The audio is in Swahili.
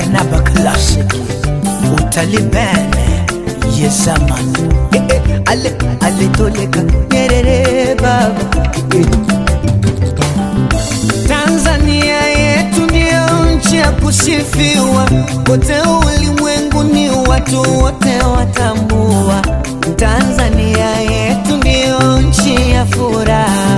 Barnaba Classic, Utalibene Yezaman, eh, eh, ale alitoleka Nyerere baba eh. Tanzania yetu ndiyo nchi ya kusifiwa, kote ulimwenguni watu wote watambua. Tanzania yetu ndiyo nchi ya furaha.